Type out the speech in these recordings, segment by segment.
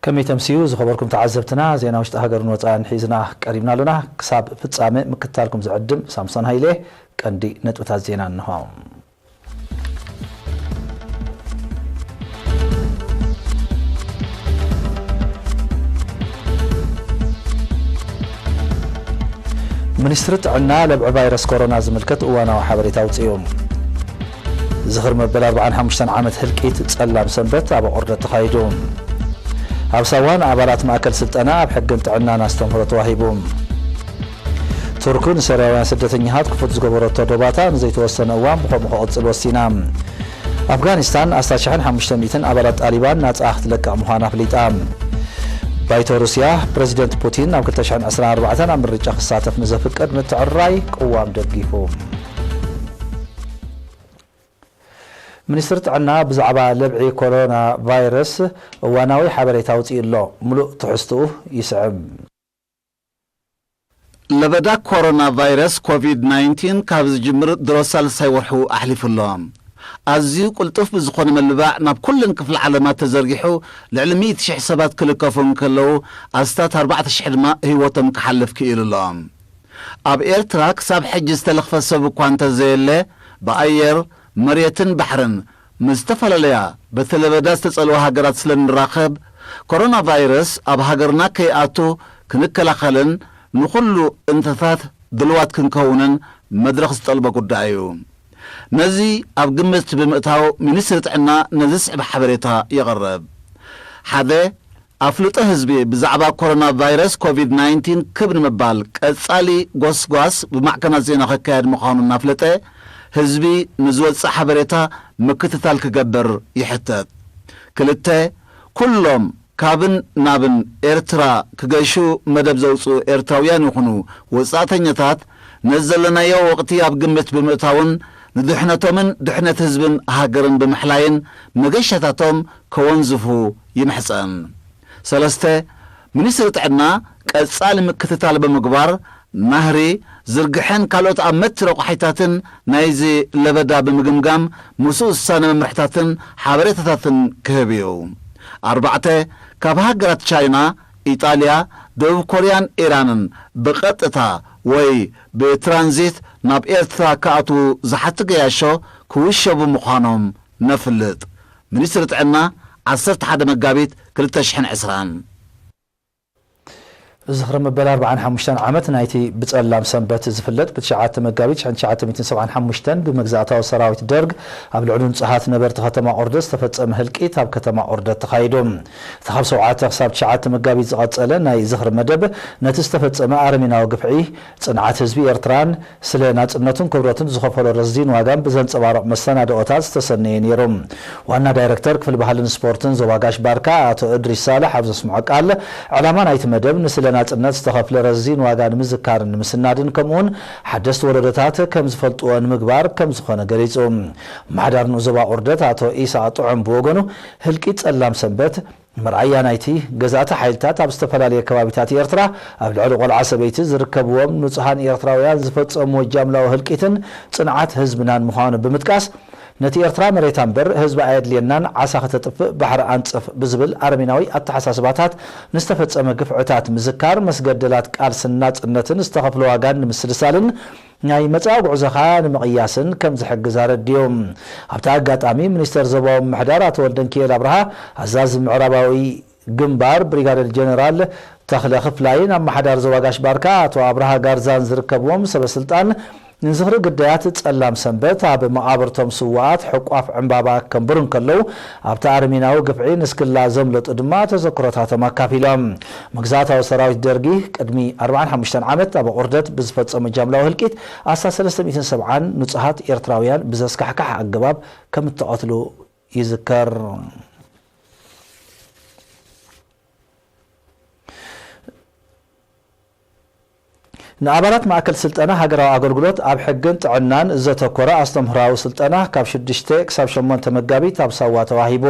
ከመይ ተምስዩ ዝኸበርኩም ተዓዘብትና፣ ዜና ውሽጢ ሃገርን ወጻእን ሒዝና ቀሪብና ኣለና። ክሳብ ፍጻመ ምክትታልኩም ዝዕድም ሳምሶን ሃይለ። ቀንዲ ነጥብታት ዜና እንሆ። ሚኒስትሪ ጥዕና ለብዒ ቫይረስ ኮሮና ዝምልከት እዋናዊ ሓበሬታ ኣውጺኡ። ዝኽሪ መበል ኣርብዓን ሓሙሽተን ዓመት ህልቂት ጸላም ሰንበት ኣብ ኣቑርደት ተኻይዱ። ኣብ ሳዋ ንኣባላት ማእከል ስልጠና ኣብ ሕግን ጥዕናን ኣስተምህሮ ተዋሂቡ። ቱርክ ንሶርያውያን ስደተኛታት ክፉት ዝገበረቶ ዶባታ ንዘይተወሰነ እዋን ብኸምኡ ክቕጽል ወሲና። ኣፍጋኒስታን ኣስታት ሽሕን ሓሙሽተ ሚእትን ኣባላት ጣሊባን ናጻ ክትለቅቕ ምዃና ኣፍሊጣ። ባይቶ ሩስያ፣ ፕረዚደንት ፑቲን ናብ ክልተ ሽሕን ዕስራን ኣርባዕተን ኣብ ምርጫ ክሳተፍ ንዘፍቅድ ምትዕርራይ ቅዋም ደጊፉ። ሚኒስትሪ ጥዕና ብዛዕባ ለብዒ ኮሮና ቫይረስ እዋናዊ ሓበሬታ ኣውጺኡ ኣሎ። ምሉእ ትሕዝትኡ ይስዕብ። ለበዳ ኮሮና ቫይረስ ኮቪድ ናይንቲን ካብ ዝጅምር ድሮ ሳልሳይ ወርሑ ኣሕሊፉ ኣሎ። ኣዝዩ ቅልጡፍ ብዝኾነ ምልባዕ ናብ ኩለን ክፍለ ዓለማት ተዘርጊሑ፣ ልዕሊ ሚእቲ ሽሕ ሰባት ክልከፉ እንከለዉ፣ ኣስታት ኣርባዕተ ሽሕ ድማ ህይወቶም ክሓልፍ ክኢሉ ኣሎ። ኣብ ኤርትራ ክሳብ ሕጂ ዝተለኽፈ ሰብ እኳ እንተዘየለ፣ ብኣየር፣ መሬትን ባሕርን ምስ ዝተፈላለያ በቲ ለበዳ ዝተጸልዋ ሃገራት ስለ እንራኸብ፣ ኮሮና ቫይረስ ኣብ ሃገርና ከይኣቱ ክንከላኸልን ንኹሉ እንተታት ድልዋት ክንከውንን መድረኽ ዝጠልቦ ጉዳይ እዩ። ነዚ ኣብ ግምት ብምእታው፣ ሚኒስትሪ ጥዕና ነዚ ዝስዕብ ሓበሬታ የቕርብ። ሓደ፣ ኣፍልጦ ህዝቢ ብዛዕባ ኮሮና ቫይረስ ኮቪድ ናይንቲን ክብ ንምባል ቀጻሊ ጎስጓስ ብማዕከናት ዜና ክካየድ ምዃኑ እናፍለጠ፣ ህዝቢ ንዝወጽእ ሓበሬታ ምክትታል ክገብር ይሕተት። ክልተ፣ ኩሎም ካብን ናብን ኤርትራ ክገሹ መደብ ዘውጽኡ ኤርትራውያን ይኹኑ ወጻእተኛታት፣ ነዚ ዘለናዮ ወቕቲ ኣብ ግምት ብምእታውን ንድሕነቶምን ድሕነት ህዝብን ሃገርን ብምሕላይን መገሻታቶም ከወንዝፉ ይምሕጸን። ሰለስተ፣ ሚኒስትሪ ጥዕና ቀጻሊ ምክትታል ብምግባር፣ ናህሪ፣ ዝርግሐን ካልኦት ኣብ መትረ ረቋሒታትን ናይዚ ለበዳ ብምግምጋም፣ ምስኡ ዝሳነ መምርሕታትን ሓበሬታታትን ክህብ እዩ። ኣርባዕተ፣ ካብ ሃገራት ቻይና፣ ኢጣልያ፣ ደቡብ ኮርያን ኢራንን ብቐጥታ ወይ ብትራንዚት ናብ ኤርትራ ክኣትዉ ዝሓቱ ገያሾ ክውሸቡ ምዃኖም ነፍልጥ። ሚኒስትሪ ጥዕና፣ ዓሰርተ ሓደ መጋቢት ክልተ ሽሕን ዕስራን። ዝኽሪ መበል ኣርብዓን ሓሙሽተን ዓመት ናይቲ ብጸላም ሰንበት ዝፍለጥ፣ ብትሽዓተ መጋቢት ሽሕን ትሽዓተ ሚእትን ሰብዓን ሓሙሽተን ብመግዛእታዊ ሰራዊት ደርግ ኣብ ልዕሊ ንጹሃት ነበርቲ ከተማ ኦርደት ዝተፈጸመ ህልቂት ኣብ ከተማ ኦርደት ተኻይዱ። እቲ ካብ ሸውዓተ ክሳብ ትሽዓተ መጋቢት ዝቐጸለ ናይ ዝኽሪ መደብ፣ ነቲ ዝተፈጸመ ኣረሜናዊ ግፍዒ፣ ጽንዓት ህዝቢ ኤርትራን ስለ ናጽነቱን ክብረቱን ዝኸፈሎ ረዚን ዋጋን ብዘንጸባርቕ መሰናድኦታት ዝተሰነየ ነይሩ። ዋና ዳይረክተር ክፍሊ ባህልን ስፖርትን ዞባ ጋሽ ባርካ ኣቶ እድሪስ ሳልሕ ኣብ ዘስምዖ ቃል፣ ዕላማ ናይቲ መደብ ንስለ ናጽነት ዝተኸፍለ ረዚን ዋጋ ንምዝካርን ንምስናድን፣ ከምኡውን ሓደስቲ ወለዶታት ከም ዝፈልጥዎ ንምግባር ከም ዝኾነ ገሊጹ። ኣመሓዳሪ ንኡስ ዞባ ኦርደት ኣቶ ኢሳቕ ጥዑም ብወገኑ፣ ህልቂት ጸላም ሰንበት መርኣያ ናይቲ፣ ገዛእቲ ሓይልታት ኣብ ዝተፈላለየ ከባቢታት ኤርትራ ኣብ ልዕሊ ቆልዓ ሰበይቲ ዝርከብዎም ንጹሃን ኤርትራውያን ዝፈጸምዎ ጃምላዊ ህልቂትን ጽንዓት ህዝብናን ምዃኑ ብምጥቃስ፣ ነቲ ኤርትራ መሬታ እምበር ህዝቢ ኣየድልየናን፣ ዓሳ ከተጥፍእ ባሕሪ ኣንጽፍ ብዝብል ኣረሜናዊ ኣተሓሳስባታት ንዝተፈጸመ ግፍዕታት ምዝካር፣ ምስ ገደላት ቃልስን ናጽነትን ዝተኸፍለ ዋጋን ንምስልሳልን ናይ መጻኢ ጉዕዞኻ ንምቕያስን ከም ዝሕግዝ ኣረዲኡ። ኣብቲ ኣጋጣሚ፣ ሚኒስተር ዞባዊ ምምሕዳር ኣቶ ወልደንኪኤል ኣብርሃ፣ ኣዛዚ ምዕራባዊ ግንባር ብሪጋደር ጀነራል ተኽለ ክፍላይን ኣመሓዳሪ ዞባ ጋሽ ባርካ ኣቶ ኣብርሃ ጋርዛን ዝርከብዎም ሰበ ስልጣን፣ ንዝኽሪ ግዳያት ጸላም ሰንበት ኣብ መቓብርቶም ስዉኣት ሕቋፍ ዕምባባ ከንብሩ እንከለዉ፣ ኣብቲ ኣረሜናዊ ግፍዒ ንስክላ ዘምለጡ ድማ ተዘክሮታቶም ኣካፊሎም። መግዛእታዊ ሰራዊት ደርጊ ቅድሚ ኣርብዓን ሓሙሽተን ዓመት ኣብ ኣቑርደት ብዝፈጸሞ ጃምላዊ ህልቂት ኣስታት ሰለስተ ሚእትን ሰብዓን ንጹሃት ኤርትራውያን ብዘስካሕክሕ ኣገባብ ከም እተቐትሉ ይዝከር። ንኣባላት ማእከል ስልጠና ሃገራዊ ኣገልግሎት ኣብ ሕግን ጥዕናን ዘተኮረ ኣስተምህሮኣዊ ስልጠና ካብ ሽዱሽተ ክሳብ ሸሞንተ መጋቢት ኣብ ሳዋ ተዋሂቡ።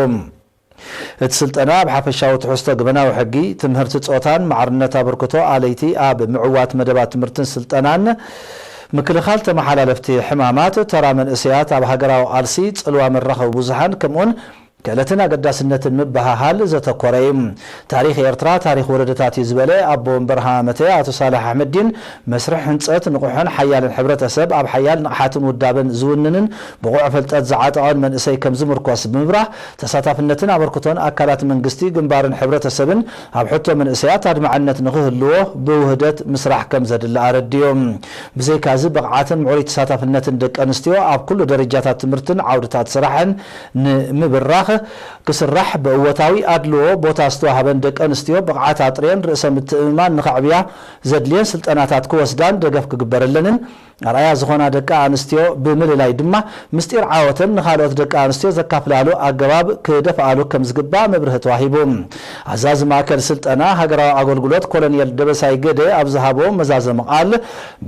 እቲ ስልጠና ኣብ ሓፈሻዊ ትሕዝቶ ገበናዊ ሕጊ፣ ትምህርቲ ጾታን ማዕርነት ኣበርክቶ ኣለይቲ ኣብ ምዕዋት መደባት ትምህርትን ስልጠናን፣ ምክልኻል ተመሓላለፍቲ ሕማማት፣ ተራ መንእሰያት ኣብ ሃገራዊ ቃልሲ፣ ጽልዋ መራኸቢ ብዙሓን፣ ከምኡውን ክእለትን ኣገዳስነትን ምብህሃል ዘተኮረ እዩ። ታሪኽ ኤርትራ ታሪኽ ወለዶታት እዩ ዝበለ ኣቦ ወንበር ሃመተ ኣቶ ሳልሕ ኣሕመዲን፣ መስርሕ ህንጸት ንቑሕን ሓያልን ሕብረተሰብ ኣብ ሓያል ንቕሓትን ውዳበን ዝውንንን ብቑዕ ፍልጠት ዝዓጠቐን መንእሰይ ከም ዝምርኮስ ብምብራህ፣ ተሳታፍነትን ኣበርክቶን ኣካላት መንግስቲ፣ ግንባርን ሕብረተሰብን ኣብ ሕቶ መንእሰያት ኣድማዕነት ንኽህልዎ ብውህደት ምስራሕ ከም ዘድሊ ኣረድዮም። ብዘይካዚ ብቕዓትን ምዕሩይ ተሳታፍነትን ደቂ ኣንስትዮ ኣብ ኩሉ ደረጃታት ትምህርትን ዓውድታት ስራሕን ንምብራኽ ክስራሕ፣ ብእወታዊ ኣድልዎ ቦታ ዝተዋህበን ደቂ ኣንስትዮ ብቕዓት ኣጥርየን ርእሰ ምትእምማን ንኸዕብያ ዘድልየን ስልጠናታት ክወስዳን ደገፍ ክግበረለንን ኣርኣያ ዝኾና ደቂ ኣንስትዮ ብምልላይ ድማ ምስጢር ዓወተን ንኻልኦት ደቂ ኣንስትዮ ዘካፍላሉ ኣገባብ ክደፍኣሉ ከም ዝግባእ መብርሂ ተዋሂቡ። ኣዛዚ ማእከል ስልጠና ሃገራዊ ኣገልግሎት ኮሎኔል ደበሳይ ገደ ኣብ ዝሃቦ መዛዘሚ ቃል፣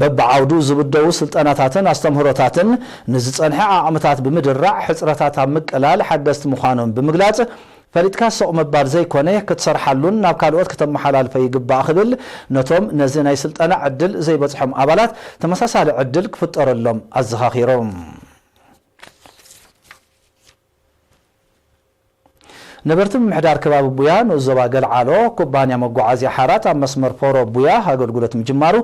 በብዓውዱ ዝብደዉ ስልጠናታትን ኣስተምህሮታትን ንዝጸንሐ ዓቕምታት ብምድራዕ ሕጽረታት ኣብ ምቅላል ሓገዝቲ ምዃኖም ብምግላጽ፣ ፈሊጥካ ስቕ ምባል ዘይኮነ፣ ክትሰርሓሉን ናብ ካልኦት ክተመሓላልፎ ይግባእ ክብል፣ ነቶም ነዚ ናይ ስልጠና ዕድል ዘይበጽሖም ኣባላት ተመሳሳሊ ዕድል ክፍጠረሎም ኣዘኻኺሮም። ነበርቲ ምምሕዳር ከባቢ ቡያ ንኡስ ዞባ ገልዓሎ፣ ኩባንያ መጓዓዝያ ሓራት ኣብ መስመር ፎሮ ቡያ ኣገልግሎት ምጅማሩ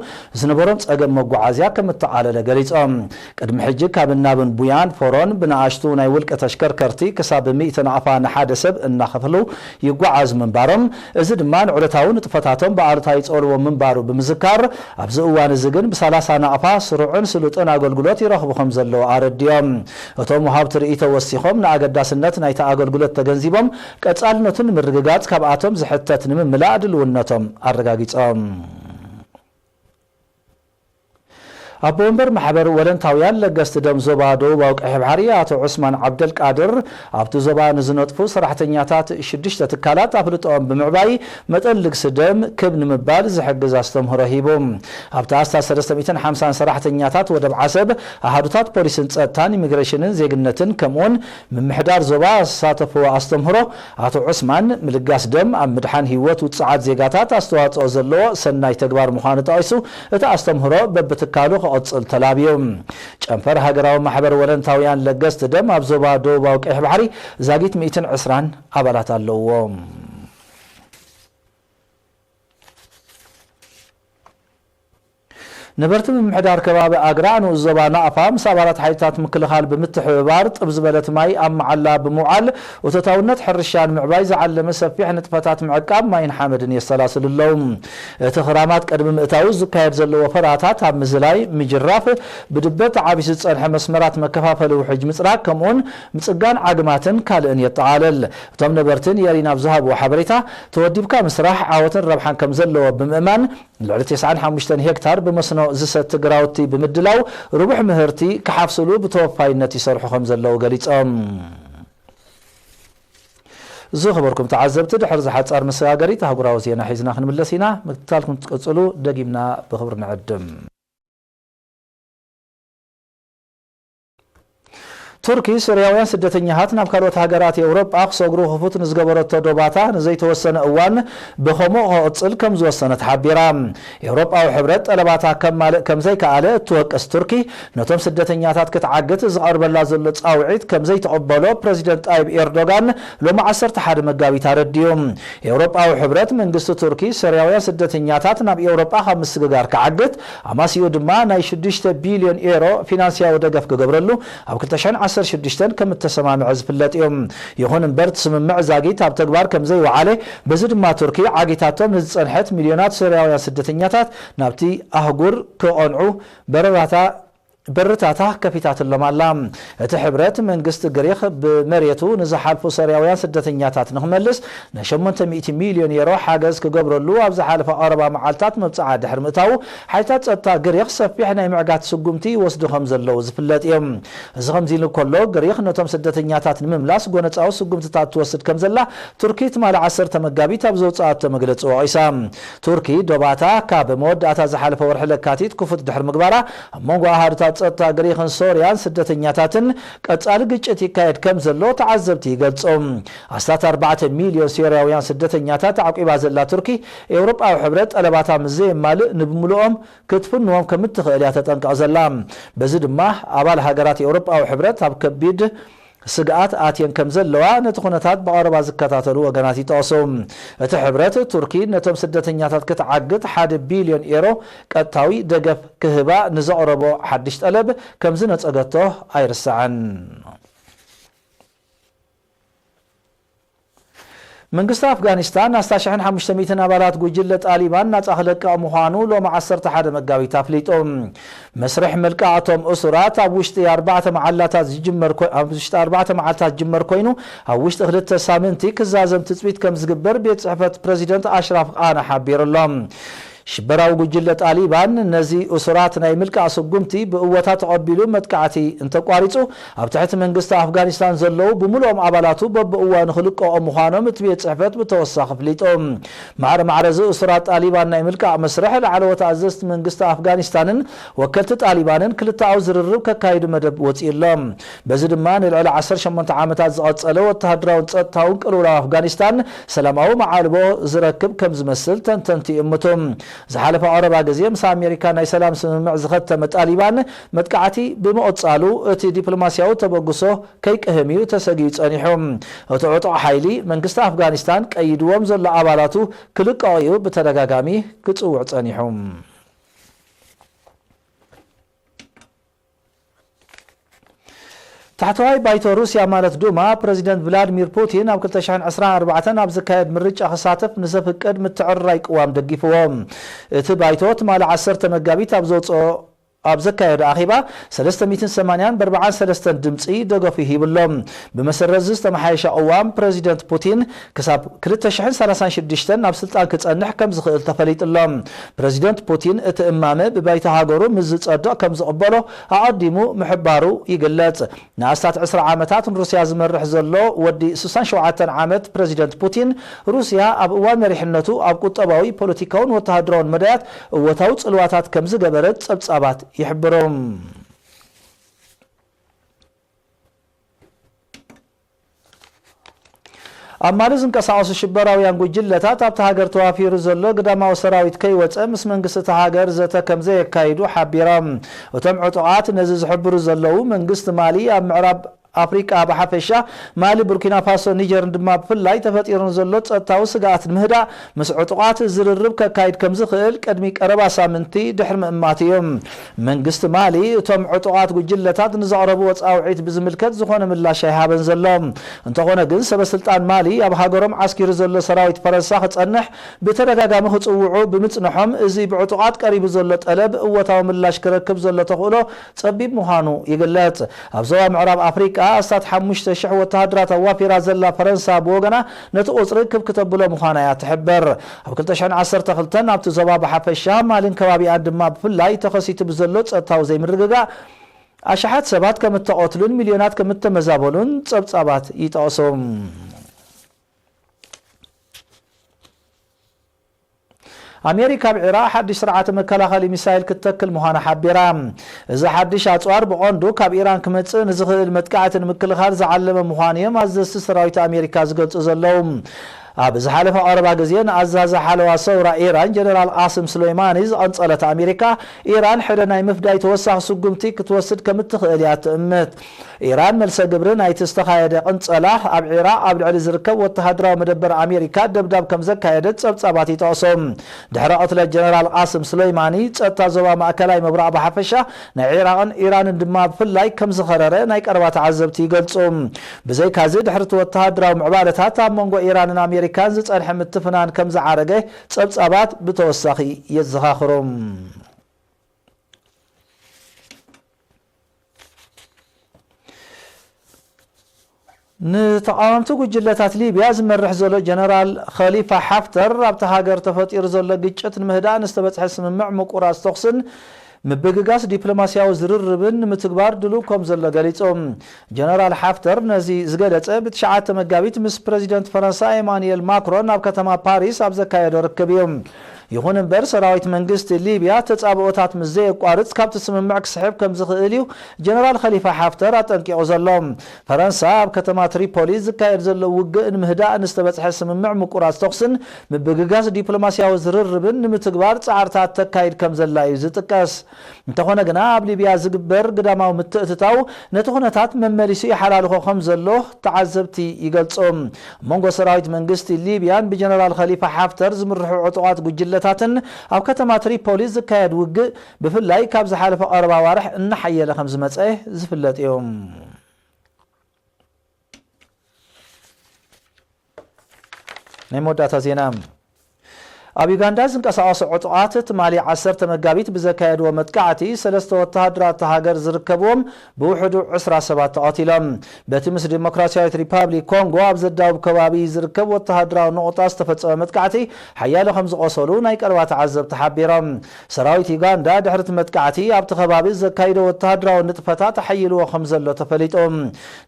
ዝነበሮም ጸገም መጓዓዝያ ከም እተቓለለ ገሊጾም። ቅድሚ ሕጂ ካብን ናብን ቡያን ፎሮን ብንኣሽቱ ናይ ውልቂ ተሽከርከርቲ ክሳብ ሚእቲ ናቕፋ ንሓደ ሰብ እናኸፈሉ ይጓዓዙ ምንባሮም፣ እዚ ድማ ንዕለታዊ ንጥፈታቶም ብኣሉታዊ ይጸልዎ ምንባሩ ብምዝካር፣ ኣብዚ እዋን እዚ ግን ብሰላሳ ናቕፋ ስሩዕን ስሉጥን ኣገልግሎት ይረኽቡ ከም ዘለዉ ኣረድዮም። እቶም ወሃብቲ ርእይቶ ወሲኾም፣ ንኣገዳስነት ናይቲ ኣገልግሎት ተገንዚቦም፣ ቀጻልነቱ ንምርግጋጽ ካብኣቶም ዝሕተት ንምምላእ ድልውነቶም ኣረጋጊጾም። ኣቦ ወንበር ማሕበር ወለንታውያን ለገስቲ ደም ዞባ ደቡባዊ ቀይሕ ባሕሪ ኣቶ ዑስማን ዓብደልቃድር፣ ኣብቲ ዞባ ንዝነጥፉ ሰራሕተኛታት ሽዱሽተ ትካላት ኣፍልጦኦም ብምዕባይ መጠን ልግሲ ደም ክብ ንምባል ዝሕግዝ ኣስተምህሮ ሂቡ። ኣብቲ ኣስታት ሰለስተ ሚእትን ሓምሳን ሰራሕተኛታት ወደብ ዓሰብ፣ ኣሃዱታት ፖሊስን ጸጥታን፣ ኢሚግሬሽንን ዜግነትን ከምኡውን ምምሕዳር ዞባ ዝሳተፍዎ ኣስተምህሮ ኣቶ ዑስማን፣ ምልጋስ ደም ኣብ ምድሓን ህይወት ውጹዓት ዜጋታት ኣስተዋጽኦ ዘለዎ ሰናይ ተግባር ምዃኑ ጠቒሱ፣ እቲ ኣስተምህሮ በብትካሉ ክቕጽል ተላብዩ። ጨንፈር ሃገራዊ ማሕበር ወለንታውያን ለገስቲ ደም ኣብ ዞባ ደቡባዊ ቀይሕ ባሕሪ ዛጊት ሚእትን ዕስራን ኣባላት ኣለውዎ። ነበርቲ ምምሕዳር ከባቢ ኣግራዕ ንኡስ ዞባ ናቕፋ ምስ ኣባላት ሓይልታት ምክልኻል ብምትሕብባር ጥብ ዝበለት ማይ ኣብ መዓላ ብምውዓል እቶታውነት ሕርሻ ንምዕባይ ዝዓለመ ሰፊሕ ንጥፈታት ምዕቃብ ማይን ሓመድን የሰላስሉ ኣለዉ። እቲ ክራማት ቅድሚ ምእታዉ ዝካየድ ዘሎ ወፈራታት ኣብ ምዝላይ፣ ምጅራፍ፣ ብድበ ተዓቢሱ ዝጸንሐ መስመራት መከፋፈሊ ውሕጅ ምጽራግ ከምኡውን ምጽጋን ዓግማትን ካልእን የጠቓልል። እቶም ነበርቲ ንኤሪና ኣብ ዝሃብዎ ሓበሬታ፣ ተወዲብካ ምስራሕ ዓወትን ረብሓን ከም ዘለዎ ብምእማን፣ ልዕሊ ተስዓን ሓሙሽተን ሄክታር ብመስኖ ዝሰቲ ግራውቲ ብምድላው ርቡሕ ምህርቲ ክሓፍስሉ ብተወፋይነት ይሰርሑ ከም ዘለዉ ገሊጾም። ዝኸበርኩም ተዓዘብቲ፣ ድሕሪ ዝሓጻር መሰጋገሪት ኣህጉራዊ ዜና ሒዝና ክንምለስ ኢና። ምክትታልኩም ትቅጽሉ ደጊምና ብኽብሪ ንዕድም። ቱርኪ፣ ሶርያውያን ስደተኛታት ናብ ካልኦት ሃገራት ኤውሮጳ ክሰግሩ ክፉት ንዝገበረቶ ዶባታ ንዘይተወሰነ እዋን ብኸምኡ ክቕጽል ከም ዝወሰነት ሓቢራ። ኤውሮጳዊ ሕብረት ጠለባታ ከማልእ ከም ዘይከኣለ እትወቅስ ቱርኪ፣ ነቶም ስደተኛታት ክትዓግት ዝቐርበላ ዘሎ ጻውዒት ከም ዘይትቕበሎ ፕረዚደንት ጣይብ ኤርዶጋን ሎሚ ዓሰርተ ሓደ መጋቢት ኣረዲኡ። ኤውሮጳዊ ሕብረት መንግስቲ ቱርኪ ሶርያውያን ስደተኛታት ናብ ኤውሮጳ ካብ ምስግጋር ክዓግት፣ ኣማሲኡ ድማ ናይ ሽዱሽተ ቢልዮን ኤሮ ፊናንስያዊ ደገፍ ክገብረሉ ኣብ ክልተ ሽሕን ዓሰርተ ሽዱሽተን ከም እተሰማምዐ ዝፍለጥ እዩ። ይኹን እምበር፣ እቲ ስምምዕ ዛጊት ኣብ ተግባር ከም ዘይወዓለ፣ በዚ ድማ ቱርኪ ዓጊታቶም ንዝጸንሐት ሚልዮናት ሶርያውያን ስደተኛታት ናብቲ ኣህጉር ክቐንዑ በረራታ በርታታ ከፊታትሎም ኣላ። እቲ ሕብረት መንግስቲ ግሪኽ ብመሬቱ ንዝሓልፉ ሶርያውያን ስደተኛታት ንኽመልስ ናይ ሸሞንተ ሚእቲ ሚልዮን ዩሮ ሓገዝ ክገብረሉ ኣብ ዝሓለፈ ቀረባ መዓልታት መብጽዓ ድሕሪ ምእታዉ፣ ሓይልታት ጸጥታ ግሪኽ ሰፊሕ ናይ ምዕጋት ስጉምቲ ይወስዱ ከም ዘለዉ ዝፍለጥ እዩ። እዚ ከምዚ ኢሉ እንከሎ፣ ግሪኽ ነቶም ስደተኛታት ንምምላስ ጎነጻዊ ስጉምትታት ትወስድ ከም ዘላ ቱርኪ ትማሊ ዓሰርተ መጋቢት ኣብ ዘውጽኣቶ መግለጺ ወቒሳ። ቱርኪ ዶባታ ካብ መወዳእታ ዝሓለፈ ወርሒ ለካቲት ክፉት ድሕሪ ምግባራ፣ ኣብ መንጎ ኣሃዱታት ጸጥታ ግሪኽን ሶርያን ስደተኛታትን ቀጻሊ ግጭት ይካየድ ከም ዘሎ ተዓዘብቲ ይገልጹ። ኣስታት ኣርባዕተ ሚልዮን ሶርያውያን ስደተኛታት ኣዕቂባ ዘላ ቱርኪ፣ ኤውሮጳዊ ሕብረት ጠለባታ ምስ ዘየማልእ ንብምሉኦም ክትፍንዎም ከም እትኽእል እያ ተጠንቀቕ ዘላ። በዚ ድማ ኣባል ሃገራት ኤውሮጳዊ ሕብረት ኣብ ከቢድ ስግኣት ኣትየን ከም ዘለዋ ነቲ ኩነታት ብቐረባ ዝከታተሉ ወገናት ይጠቕሱ። እቲ ሕብረት፣ ቱርኪ ነቶም ስደተኛታት ክትዓግት ሓደ ቢልዮን ኤሮ ቀጥታዊ ደገፍ ክህባ ንዘቕረቦ ሓድሽ ጠለብ ከም ዝነጸገቶ ኣይርሳዕን። መንግስቲ ኣፍጋኒስታን ኣስታት ሽሕን ሓሙሽተ ሚእትን ኣባላት ጉጅለ ጣሊባን ናጻ ክለቅቕ ምዃኑ ሎሚ ዓሰርተ ሓደ መጋቢት ኣፍሊጡ። መስርሕ ምልቃቕ እቶም እሱራት ኣብ ውሽጢ ኣርባዕተ መዓላታት ዝጅመር ኮ-፣ ኣብ ውሽጢ ኣርባዕተ መዓልታት ዝጅመር ኮይኑ፣ ኣብ ውሽጢ ክልተ ሳምንቲ ክዛዘም ትጽቢት ከም ዝግበር ቤት ጽሕፈት ፕረዚደንት ኣሽራፍ ቃና ሓቢሩ ኣሎ። ሽበራዊ ጉጅለ ጣሊባን ነዚ እሱራት ናይ ምልቃቕ ስጉምቲ ብእወታ ተቐቢሉ መጥቃዕቲ እንተቋሪጹ፣ ኣብ ትሕቲ መንግስቲ ኣፍጋኒስታን ዘለዉ ብምሉኦም ኣባላቱ በብእዋኑ ክልቀቑ ምዃኖም እቲ ቤት ጽሕፈት ብተወሳኺ ኣፍሊጡ። ማዕረ ማዕረ እዚ እሱራት ጣሊባን ናይ ምልቃቕ መስርሕ ላዕለዎት ኣዘዝቲ መንግስቲ ኣፍጋኒስታንን ወከልቲ ጣሊባንን ክልተኣዊ ዝርርብ ከካይዱ መደብ ወጺኡ ኣሎ። በዚ ድማ ንልዕሊ ዓሰርተ ሸሞንተ ዓመታት ዝቐጸለ ወተሃደራውን ጸጥታውን ቅልውላው ኣፍጋኒስታን ሰላማዊ መዓልቦ ዝረክብ ከም ዝመስል ተንተንቲ ይእምቱ። ዝሓለፈ ቀረባ ግዜ ምስ ኣሜሪካ ናይ ሰላም ስምምዕ ዝኸተመ ጣሊባን መጥቃዕቲ ብምቕጻሉ እቲ ዲፕሎማስያዊ ተበግሶ ከይቅህም እዩ ተሰጊኡ ጸኒሑ። እቲ ዕጡቕ ሓይሊ መንግስቲ ኣፍጋኒስታን ቀይድዎም ዘሎ ኣባላቱ ክልቀቑ እዩ ብተደጋጋሚ ክጽውዕ ጸኒሑ። ታሕተዋይ ባይቶ ሩስያ ማለት ዱማ፣ ፕረዚደንት ቭላድሚር ፑቲን ኣብ ክልተ ሽሕን ዕስራን ኣርባዕተን ኣብ ዝካየድ ምርጫ ክሳተፍ ንዘፍቅድ ምትዕርራይ ቅዋም ደጊፍዎ። እቲ ባይቶ ትማሊ ዓሰርተ መጋቢት ኣብ ዘውፅኦ ኣብ ዘካየዶ ኣኼባ ሰለስተ ሚእትን ሰማንያን ብኣርባዓን ሰለስተን ድምፂ ደገፉ ሂቡ ኣሎ። ብመሰረት እዚ ዝተመሓየሸ ቅዋም ፕረዚደንት ፑቲን ክሳብ ክልተ ሽሕን ሰላሳን ሽዱሽተን ናብ ስልጣን ክጸንሕ ከም ዝኽእል ተፈሊጡ ኣሎ። ፕረዚደንት ፑቲን እቲ እማመ ብባይቶ ሃገሩ ምስ ዝጸድቕ ከም ዝቕበሎ ኣቐዲሙ ምሕባሩ ይግለጽ። ንኣስታት ዕስራ ዓመታት ንሩስያ ዝመርሕ ዘሎ ወዲ ስሳን ሸውዓተን ዓመት ፕረዚደንት ፑቲን፣ ሩስያ ኣብ እዋን መሪሕነቱ ኣብ ቁጠባዊ፣ ፖለቲካውን ወተሃደራውን መዳያት እወታዊ ጽልዋታት ከም ዝገበረት ጸብጻባት ይሕብሩ። ኣብ ማሊ ዝንቀሳቐሱ ሽበራውያን ጉጅለታት ኣብታ ሃገር ተዋፊሩ ዘሎ ግዳማዊ ሰራዊት ከይወጸ ምስ መንግስቲ እታ ሃገር ዘተ ከም ዘየካይዱ ሓቢሮም። እቶም ዕጡቓት ነዚ ዝሕብሩ ዘለዉ፣ መንግስቲ ማሊ ኣብ ምዕራብ ኣፍሪቃ ብሓፈሻ፣ ማሊ፣ ቡርኪና ፋሶ፣ ኒጀርን ድማ ብፍላይ ተፈጢሩ ንዘሎ ጸጥታዊ ስግኣት ንምህዳእ ምስ ዕጡቓት ዝርርብ ከካይድ ከም ዝኽእል ቅድሚ ቀረባ ሳምንቲ ድሕሪ ምእማት እዩ። መንግስቲ ማሊ እቶም ዕጡቓት ጉጅለታት ንዘቕረብዎ ጻውዒት ብዝምልከት ዝኾነ ምላሽ ኣይሃበን ዘሎ። እንተኾነ ግን፣ ሰበ ስልጣን ማሊ ኣብ ሃገሮም ዓስኪሩ ዘሎ ሰራዊት ፈረንሳ ክጸንሕ ብተደጋጋሚ ክጽውዑ ብምጽንሖም፣ እዚ ብዕጡቓት ቀሪቡ ዘሎ ጠለብ እወታዊ ምላሽ ክረክብ ዘሎ ተኽእሎ ጸቢብ ምዃኑ ይግለጽ። ኣብ ዞባ ምዕራብ ኣፍሪቃ ኣስታት ሓሙሽተ ሽሕ ወተሃደራት ኣዋፊራ ዘላ ፈረንሳ ብወገና፣ ነቲ ቁጽሪ ክብ ክተብሎ ምዃና እያ ትሕብር። ኣብ ክልተ ሽሕን ዓሰርተ ክልተን ኣብቲ ዞባ ብሓፈሻ፣ ማልን ከባቢኣን ድማ ብፍላይ ተኸሲቱ ብዘሎ ጸጥታዊ ዘይምርግጋእ፣ ኣሽሓት ሰባት ከም እተቐትሉን ሚልዮናት ከም እተመዛበሉን ጸብጻባት ይጠቕሱ። ኣሜሪካ ኣብ ዒራቕ ሓድሽ ስርዓተ መከላኸሊ ሚሳይል ክትተክል ምዃና ሓቢራ። እዚ ሓድሽ ኣጽዋር ብቐንዱ ካብ ኢራን ክመጽእ ንዝኽእል መጥቃዕቲ ንምክልኻል ዝዓለመ ምዃኑ እዮም ኣዘዝቲ ሰራዊት ኣሜሪካ ዝገልጹ ዘለዉ። ኣብ ዝሓለፈ ቀረባ ግዜ ንኣዛዚ ሓለዋ ሰውራ ኢራን ጀነራል ቃስም ሱሌይማኒ ዝቐንጸለት ኣሜሪካ፣ ኢራን ሕደ ናይ ምፍዳይ ተወሳኺ ስጉምቲ ክትወስድ ከም እትኽእል እያ ትእምት። ኢራን መልሰ ግብሪ ናይቲ ዝተኻየደ ቅንጸላ፣ ኣብ ዒራቕ ኣብ ልዕሊ ዝርከብ ወተሃደራዊ መደበር ኣሜሪካ ደብዳብ ከም ዘካየደት ጸብጻባት ይጠቕሱ። ድሕሪ ቅትለት ጀነራል ቃስም ሱሌይማኒ፣ ጸጥታ ዞባ ማእከላይ ምብራቕ ብሓፈሻ፣ ናይ ዒራቕን ኢራንን ድማ ብፍላይ ከም ዝኸረረ ናይ ቀረባ ተዓዘብቲ ይገልጹ። ብዘይካዚ፣ ድሕሪ እቲ ወተሃደራዊ ምዕባለታት፣ ኣብ መንጎ ኢራንን ኣሜሪካን ዝጸንሐ ምትፍናን ከም ዝዓረገ ጸብጻባት ብተወሳኺ የዘኻኽሩ። ንተቓወምቲ ጉጅለታት ሊብያ ዝመርሕ ዘሎ ጀነራል ኸሊፋ ሓፍተር፣ ኣብታ ሃገር ተፈጢሩ ዘሎ ግጭት ንምህዳእ ንዝተበጽሐ ስምምዕ ምቁራጽ ተኹስን ምብግጋስ ዲፕሎማስያዊ ዝርርብን ንምትግባር ድሉው ከም ዘሎ ገሊጹ። ጀነራል ሓፍተር ነዚ ዝገለጸ ብትሽዓተ መጋቢት ምስ ፕረዚደንት ፈረንሳ ኤማኑኤል ማክሮን ኣብ ከተማ ፓሪስ ኣብ ዘካየዶ ርክብ እዩ። ይኹን እምበር፣ ሰራዊት መንግስቲ ሊብያ ተጻብኦታት ምስ ዘየቋርጽ ካብቲ ስምምዕ ክስሕብ ከም ዝኽእል እዩ ጀነራል ኸሊፋ ሓፍተር ኣጠንቂቑ ዘሎ። ፈረንሳ ኣብ ከተማ ትሪፖሊ ዝካየድ ዘሎ ውግእ ንምህዳእ ንዝተበጽሐ ስምምዕ ምቁራጽ ተኹስን ምብግጋስ ዲፕሎማስያዊ ዝርርብን ንምትግባር ጻዕርታት ተካይድ ከም ዘላ እዩ ዝጥቀስ። እንተኾነ ግና፣ ኣብ ሊብያ ዝግበር ግዳማዊ ምትእትታው ነቲ ኩነታት መመሊሱ ይሓላልኾ ከም ዘሎ ተዓዘብቲ ይገልጹ። ኣብ መንጎ ሰራዊት መንግስቲ ሊብያን ብጀነራል ኸሊፋ ሓፍተር ዝምርሑ ዕጡቓት ጉጅለታትን ኣብ ከተማ ትሪፖሊ ዝካየድ ውግእ፣ ብፍላይ ካብ ዝሓለፈ ቀረባ ኣዋርሕ እናሓየለ ከም ዝመጸ ዝፍለጥ እዩ። ናይ መወዳእታ ዜና። ኣብ ዩጋንዳ ዝንቀሳቐሱ ዕጡቓት ትማሊ ዓሰርተ መጋቢት ብዘካየድዎ መጥቃዕቲ፣ ሰለስተ ወተሃደራት እታ ሃገር ዝርከብዎም ብውሕዱ ዕስራ ሰባት ተቐቲሎም። በቲ ምስ ዲሞክራሲያዊት ሪፓብሊክ ኮንጎ ኣብ ዘዳውብ ከባቢ ዝርከብ ወተሃደራዊ ነቑጣ ዝተፈጸመ መጥቃዕቲ፣ ሓያሎ ከም ዝቖሰሉ ናይ ቀረባ ተዓዘብቲ ሓቢሮም። ሰራዊት ዩጋንዳ ድሕሪ እቲ መጥቃዕቲ ኣብቲ ከባቢ ዘካይዶ ወተሃደራዊ ንጥፈታት ኣሐይልዎ ከም ዘሎ ተፈሊጡ።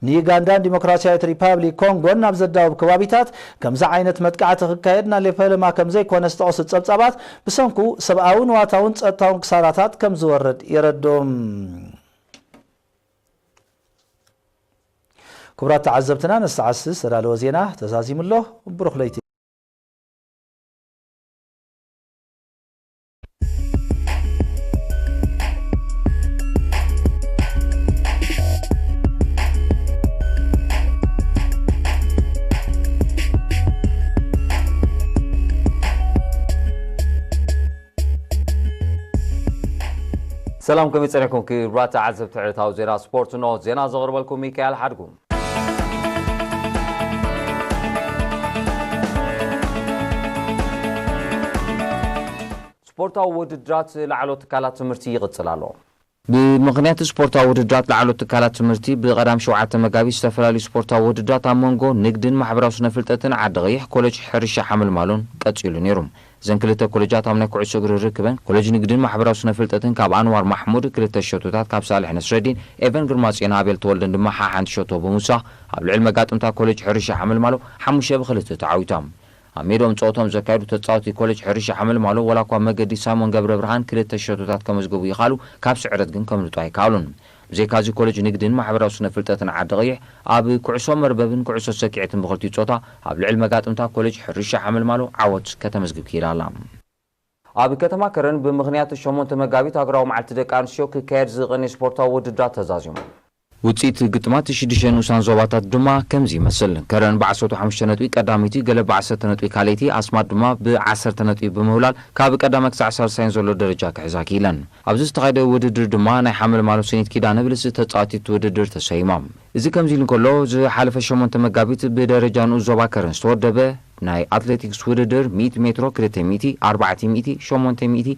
ንዩጋንዳን ዲሞክራሲያዊት ሪፓብሊክ ኮንጎን ኣብ ዘዳውብ ከባቢታት ከምዚ ዓይነት መጥቃዕቲ ክካየድ ናለ ፈለማ ከም ዘይኮነ ዝጠቐሱ ጸብጻባት፣ ብሰንኩ ሰብኣዊ፣ ንዋታውን ጸጥታውን ክሳራታት ከም ዝወርድ የረድኡ። ክቡራት ተዓዘብትና፣ ንሰዓት ዝተዳለወ ዜና ተዛዚሙ ኣሎ። ብሩኽ ለይቲ። ሰላም፣ ከመይ ጸኒሕኩም ክቡራት ተዓዘብቲ ዕለታዊ ዜና ስፖርት? እንሆ ዜና ዘቕርበልኩም ሚካኤል ሓድጉ። ስፖርታዊ ውድድራት ላዕለዎት ትካላት ትምህርቲ ይቕጽል ኣሎ። ብምኽንያት ስፖርታዊ ውድድራት ላዕለዎት ትካላት ትምህርቲ፣ ብቐዳም ሸውዓተ መጋቢት ዝተፈላለዩ ስፖርታዊ ውድድራት ኣብ መንጎ ንግድን ማሕበራዊ ስነ ፍልጠትን ዓዲ ቐይሕ ኮሌጅ ሕርሻ ሓመልማሎን ቀጺሉ ነይሩ። እዘን ክልተ ኮሌጃት ኣብ ናይ ኩዕሶ እግሪ ርክበን፣ ኮሌጅ ንግድን ማሕበራዊ ስነ ፍልጠትን ካብ ኣንዋር ማሕሙድ ክልተ ሸቶታት፣ ካብ ሳልሕ ነስረዲን ኤቨን ግርማጽዮን ኣቤል ተወልደን ድማ ሓሓንቲ ሸቶ ብምውሳኽ፣ ኣብ ልዕሊ መጋጥምታ ኮሌጅ ሕርሻ ሓመልማሎ ሓሙሽተ ብክልተ ተዓዊታ። ኣብ ሜድኦም ጸወቶም ዘካየዱ ተጻወቲ ኮሌጅ ሕርሻ ሓመልማሎ፣ ወላ እኳ መገዲ ሳይሞን ገብረ ብርሃን ክልተ ሸቶታት ከመዝግቡ ይኻሉ፣ ካብ ስዕረት ግን ከምልጡ ኣይከኣሉን። ብዘይካዚ፣ ኮሌጅ ንግድን ማሕበራዊ ስነ ፍልጠትን ዓዲ ቐይሕ ኣብ ኩዕሶ መርበብን ኩዕሶ ሰኪዔትን ብኽልቲኡ ጾታ ኣብ ልዕሊ መጋጥምታ ኮሌጅ ሕርሻ ሓመልማሎ ዓወት ከተመዝግብ ክኢላ ኣላ። ኣብ ከተማ ከረን ብምኽንያት ሸሞንተ መጋቢት ሃገራዊ መዓልቲ ደቂ ኣንስትዮ ክካየድ ዝቐንየ ስፖርታዊ ውድድራት ተዛዚሙ። ውጽኢት ግጥማት ሽዱሽተ ንኡሳን ዞባታት ድማ ከምዚ ይመስል። ከረን ብዓሰርተ ሓሙሽተ ነጥቢ ቀዳመይቲ፣ ገለብ ብዓሰርተ ነጥቢ ካልኣይቲ፣ ኣስማት ድማ ብዓሰርተ ነጥቢ ብምውላል ካብ ቀዳማይ ክሳዕ ሳልሳይን ዘሎ ደረጃ ክሕዛ ክኢለን። ኣብዚ ዝተኻየደ ውድድር ድማ ናይ ሓመልማሎ ስኒት ኪዳነ ብልጽቲ ተጻዋቲት ውድድር ተሰይማ። እዚ ከምዚ ኢሉ እንከሎ፣ ዝሓለፈ ሸሞንተ መጋቢት ብደረጃ ንኡስ ዞባ ከረን ዝተወደበ ናይ ኣትሌቲክስ ውድድር ሚእቲ ሜትሮ፣ ክልተ ሚእቲ፣ ኣርባዕተ ሚእቲ፣ ሸሞንተ ሚእቲ፣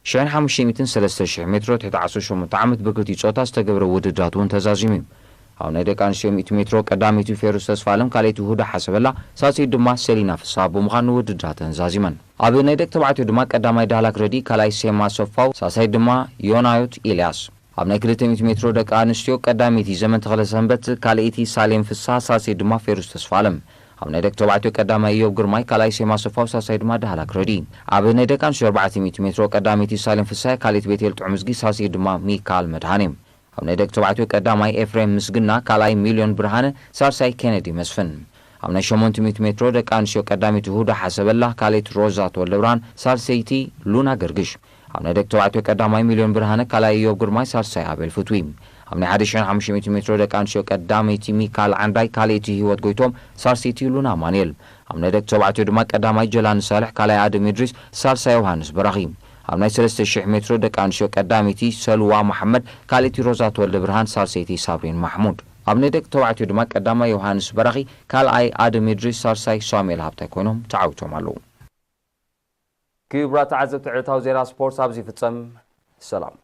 ሽሕን ሓሙሽተ ሚእትን ሰለስተ ሽሕ ሜትሮ ትሕቲ ዓሰርተ ሸሞንተ ዓመት ብክልቲኡ ጾታ ዝተገብረ ውድድራት እውን ተዛዚሙ እዩ። ኣብ ናይ ደቂ ኣንስትዮ ሚእቲ ሜትሮ ቀዳመይቲ ፌሩስ ተስፋለም፣ ካልኣይቲ ሁዳ ሓሰበላ፣ ሳልሰይቲ ድማ ሰሊና ፍስሃ ብምዃን ንውድድራተን ዛዚመን። ኣብ ናይ ደቂ ተባዕትዮ ድማ ቀዳማይ ዳህላክ ረዲ፣ ካልኣይ ሴማ ሰፋው፣ ሳልሳይ ድማ ዮናዮት ኢልያስ። ኣብ ናይ ክልተ ሚእቲ ሜትሮ ደቂ ኣንስትዮ ቀዳመይቲ ዘመን ተኽለሰንበት፣ ካልኣይቲ ሳሌም ፍስሃ፣ ሳልሰይቲ ድማ ፌሩስ ተስፋለም። ኣብ ናይ ደቂ ተባዕትዮ ቀዳማይ ኢዮብ ግርማይ፣ ካልኣይ ሴማ ሰፋው፣ ሳልሳይ ድማ ዳህላክ ረዲ። ኣብ ናይ ደቂ ኣንስትዮ ኣርባዕተ ሚእቲ ሜትሮ ቀዳመይቲ ሳሌም ፍስሃ፣ ካልኣይቲ ቤቴል ጥዑምዝጊ፣ ሳልሰይቲ ድማ ሚካል መድሃኔ። ኣብ ናይ ደቂ ተባዕትዮ ቀዳማይ ኤፍሬም ምስግና፣ ካልኣይ ሚልዮን ብርሃነ፣ ሳልሳይ ኬነዲ መስፍን። ኣብ ናይ ሸሞንተ ሚእቲ ሜትሮ ደቂ ኣንስትዮ ቀዳመይቲ ሁዳ ሓሰበላ፣ ካልኣይቲ ሮዛ ተወልደብርሃን፣ ሳልሰይቲ ሉና ገርግሽ። ኣብ ናይ ደቂ ተባዕትዮ ቀዳማይ ሚልዮን ብርሃነ፣ ካልኣይ ኢዮብ ግርማይ፣ ሳልሳይ ኣቤል ፍትዊ። ኣብ ናይ ሓደ ሽሕን ሓሙሽተ ሚእቲ ሜትሮ ደቂ ኣንስትዮ ቀዳመይቲ ሚካል ዓንዳይ፣ ካልኣይቲ ህይወት ጎይቶም፣ ሳልሰይቲ ሉና ኣማኑኤል። ኣብ ናይ ደቂ ተባዕትዮ ድማ ቀዳማይ ጀላኒ ሳልሕ፣ ካልኣይ ኣደም ኢድሪስ፣ ሳልሳይ ዮሃንስ በራኺ። ኣብ ናይ ሰለስተ ሽሕ ሜትሮ ደቂ ኣንስትዮ ቀዳመይቲ ሰልዋ መሓመድ፣ ካልኣይቲ ሮዛ ተወልደ ብርሃን፣ ሳልሰይቲ ሳብሪን ማሕሙድ። ኣብ ናይ ደቂ ተባዕትዮ ድማ ቀዳማይ ዮሃንስ በራኺ፣ ካልኣይ ኣደም ኢድሪስ፣ ሳልሳይ ሳሙኤል ሃብታይ ኮይኖም ተዓዊቶም ኣለዉ። ክቡራት ተዓዘብቲ፣ ዕለታዊ ዜና ስፖርት ኣብዚ ይፍጸም። ሰላም።